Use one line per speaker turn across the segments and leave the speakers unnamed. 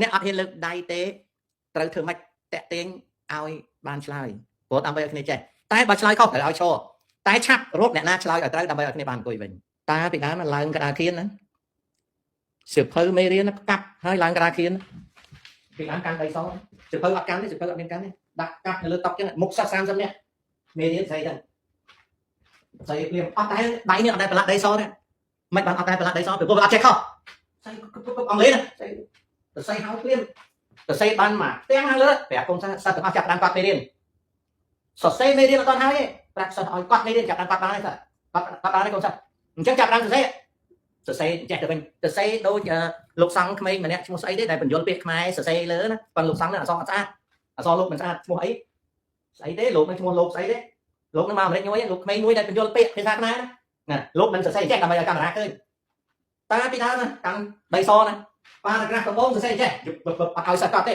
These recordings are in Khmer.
អ្នកអត់ហ៊ានលើកដៃទេត្រូវធ្វើម៉េចតាក់ទាញឲ្យបានឆ្លើយព្រោះដើម្បីឲ្យគ្នាចេះតែបើឆ្លើយខុសត្រូវឲ្យឈរតែឆាប់រកអ្នកណាឆ្លើយឲ្យត្រូវដើម្បីឲ្យគ្នាបានអង្គុយវិញតាពីដើមឡើងក្តារខៀនណាសៀវភៅមេរៀនកាប់ហើយឡើងក្តារខៀនពីដើមកាន់ដីសសៀវភៅអត់កាន់ទេសៀវភៅអត់មានកាន់ទេដាក់កាប់នៅលើតុចឹងមុខសិស្ស30នាក់មេរៀនស្អីហ្នឹងស្អីភ្លាមអត់តែដៃនេះអត់តែប្រឡាក់ដីសទេមិនបានអត់តែប្រឡាក់ដីសពីព្រោះវាអត់ចេះខុសស្អីអង់គ្លេសណាស្អីសរសេរហើយភ្លាមសរសេរបានមកផ្ទាំងខាងលើប្រាប់កូនសិស្សសិស្សទាំងអស់ចាប់ដើមកត់មេរៀនសរសេរមេរៀនអត់ទាន់ហើយទេប្រាប់សិស្សឲ្យកត់មេរៀនចាប់ដើមកត់បានហើយសិស្សកត់កត់បានហើយកូនសិស្សអញ្ចឹងចាប់ដើមសរសេរសរសេរចេះទៅវិញសរសេរដូចលោកសង្ឃក្មេងម្នាក់ឈ្មោះស្អីទេដែលបញ្យល់ពាក្យខ្មែរសរសេរលើណាប៉ុន្តែលោកសង្ឃហ្នឹងអក្សរអត់ស្អាតអក្សរលោកមិនស្អាតឈ្មោះអីស្អីទេលោកនឹងឈ្មោះលោកស្អីទេលោកនឹងមកអាមេរិកមួយលោកក្មេងមួយដែលបញ្យល់ពាក្យភាសាខ្មែរណាលោកមិនសរសេរចេះដើម្បីឲ្យកាមេរ៉ាឃើញតាពីដើមណាកាន់ដីសណា paragraph ដំបូងសរសេរចេះអត់ឲ្យសិស្សកត់ទេ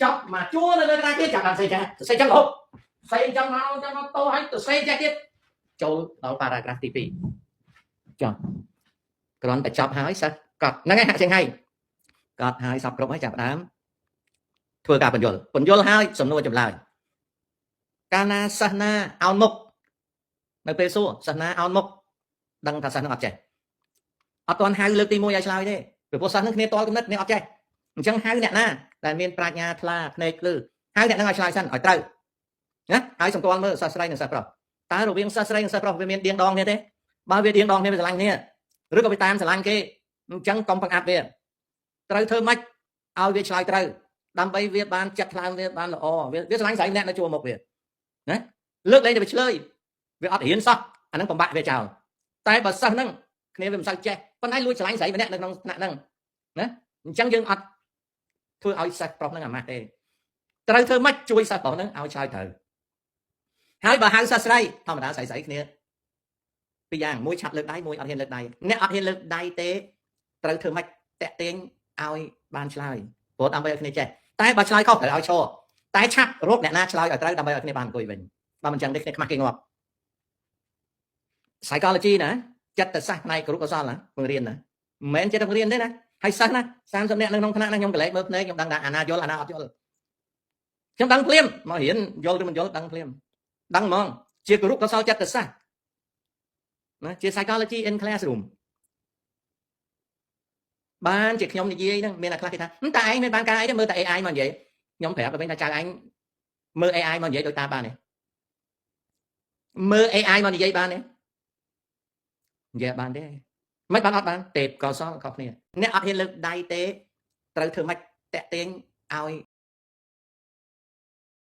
ចប់មកជួរនៅលើក្តារទៀតចាប់បានសរសេរចេះសរសេរចឹងរហូតសរសេរចឹងមកចឹងមកតោឲ្យសរសេរចេះទៀតចូលដល់ paragraph ទី2ចប់គ្រាន់តែចប់ហើយសិស្សកត់ហ្នឹងឯងហាក់ជាងហើយកត់ហើយសពគ្រប់ហើយចាប់ដើមធ្វើការបញ្យលបញ្យលហើយសំណួរចម្លើយកាលណាសិស្សណាអោនមុខនៅពេលសួរសិស្សណាអោនមុខដឹងថាសិស្សនឹងអត់ចេះអត់ទាន់ហៅលើកទី1ឲ្យឆ្លើយទេពីព្រោះសិស្សនឹងគ្នាតល់គំនិតគ្នាអត់ចេះអញ្ចឹងហៅអ្នកណាដែលមានប្រាជ្ញាថ្លាភ្នែកភ្លឺហៅអ្នកហ្នឹងឲ្យឆ្លើយសិនឲ្យត្រូវណាហើយសម្គាល់មើលសិស្សស្រីនិងសិស្សប្រុសតើរវាងសិស្សស្រីនិងសិស្សប្រុសវាមានដៀងដងគ្នាទេបើវាដៀងដងគ្នាវាស្រឡាញ់គ្នាឬក៏វាតាមស្រឡាញ់គេអញ្ចឹងកុំបង្អាប់វាត្រូវធ្វើម៉េចឲ្យវាឆ្លើយត្រូវដើម្បីវាបានចិត្តថ្លើមវាបានល្អវាវាស្រឡាញ់ស្រីម្នាក់នៅជួរមុខវាណាលើកលែងតែវាឆ្លើយវាអត់រៀនសោះអាហ្នឹងបំបាក់វាចោលតែបើសិស្សហ្នឹងគ្នាវាមិនសូវចេះប៉ុន្តែលួចស្រឡាញ់ស្រីម្នាក់នៅក្នុងថ្នាក់ហ្នឹងណាអញ្ចឹងយើងអត់ធ្វើឲ្យសិស្សប្រុសហ្នឹងអាម៉ាស់ទេត្រូវធ្វើម៉េចជួយសិស្សប្រុសហ្នឹងឲ្យឆ្លើយត្រូវហើយបើហៅសិស្សស្រីធម្មតាស្រីស្រីគ្នាពីរយ៉ាងមួយឆាប់លើកដៃមួយអត់ហ៊ានលើកដៃអ្នកអត់ហ៊ានលើកដៃទេត្រូវធ្វើម៉េចតាក់ទាញឲ្យបានឆ្លើយព្រោះដើម្បីឲ្យគ្នាចេះតែបើឆ្លើយខុសត្រូវឲ្យឈរតែឆាប់រកអ្នកណាឆ្លើយឲ្យត្រូវដើម្បីឲ្យគ្នាបានអង្គុយវិញបើមិនចឹងទេគ្នាខ្មាស់គេងាប់ psychology ណាចិត្តសាស្ត្រផ្នែកគរុកោសលណាបង្រៀនណាមិនមែនចិត្តបង្រៀនទេណាហើយសិស្សណា30នាក់នៅក្នុងថ្នាក់ណាខ្ញុំកលែកមើលភ្នែកខ្ញុំដឹងថាអាណាយល់អាណាអត់យល់ខ្ញុំដឹងភ្លាមមករៀនយល់ឬមិនយល់ដឹងភ្លាមដឹងហ្មងជាគរុកោសលចិត្តសាស្ត្រណាជា psychology in classroom បានជាខ្ញុំនិយាយហ្នឹងមានអ្នកខ្លះគេថាតែឯងមានបានការអីទេមើលតែ AI មកនិយាយខ្ញុំប្រាប់ទៅវិញថាចៅឯងមើល AI មកនិយាយដូចតាបានទេមើល AI មកនិយាយបានទេនិយាយបានទេមិនបានអត់បានទេពកោសលខុសគ្នាអ្នកអត់ហ៊ានលើកដៃទេត្រូវធ្វើម៉េចតាក់ទាញឲ្យ